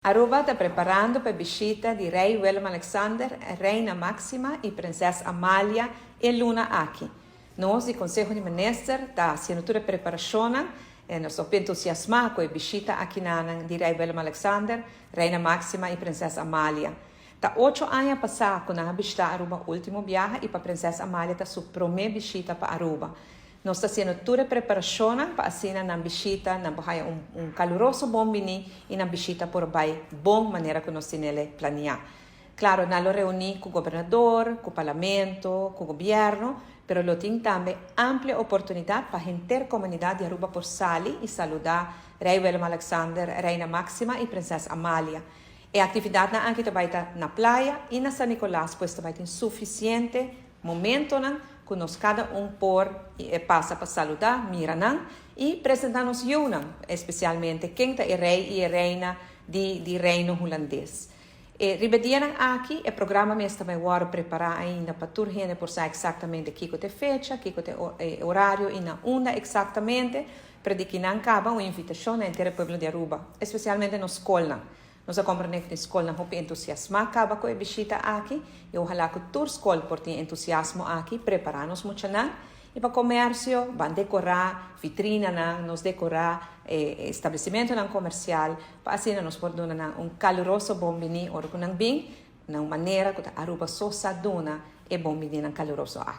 Aruba ta preparando pa e bishita di Rey Willem Alexander, Reina Maxima y Prinses Amalia e luna aki. Nos di Conseho di Minister ta haciendo tur e preparacionnan y nos ta entusiasma cu e bishita aki nan di Rey Willem Alexander, Reina Maxima y Prinses Amalia. Ta 8 aña pasa cu nan a bishita Aruba ultimo biaha y pa Prinses Amalia ta su prome bishita pa Aruba. Nos ta haciendo tur e preparacion pa asina nan bishita, nan un caluroso bon bini y nan bishita por bay bon manera cu nos tin planea. Claro, nan lo reuni cu gobernador, cu parlamento, cu gobierno, pero lo tin tambe amplio oportunidad pa henter comunidad di Aruba por sali y saluda Rey Willem Alexander, Reina Maxima y Prinses Amalia. E actividadnan aki tambe ta na Playa y na San Nicolas, pues tambe tin suficiente momentonan cu nos cada un por pasa pa saluda, mira nan y presenta nos yiunan, especialmente ken ta e rey y reina di Reino Hulandes. E riba e dianan aki, e programa mes tambe ta prepara ainda pa tur hende por sa exactamente kico ta e fecha, kico ta e horario y na unda exactamente, pa di cu nan caba un invitacion na henter pueblo di Aruba, especialmente na scol. Nos a comprende cu scol nan hopi entusiasma caba cu e bishita aki y ohala cu tur scol por tin entusiasmo aki, prepara nos muchanan y pa comercio, ban decora vitrinanan, nos decora establecimentonan comercial, pa asina nos por duna un caluroso bon bini ora cu nan bin, na un manera cu Aruba so sa duna e bon bini caluroso aki.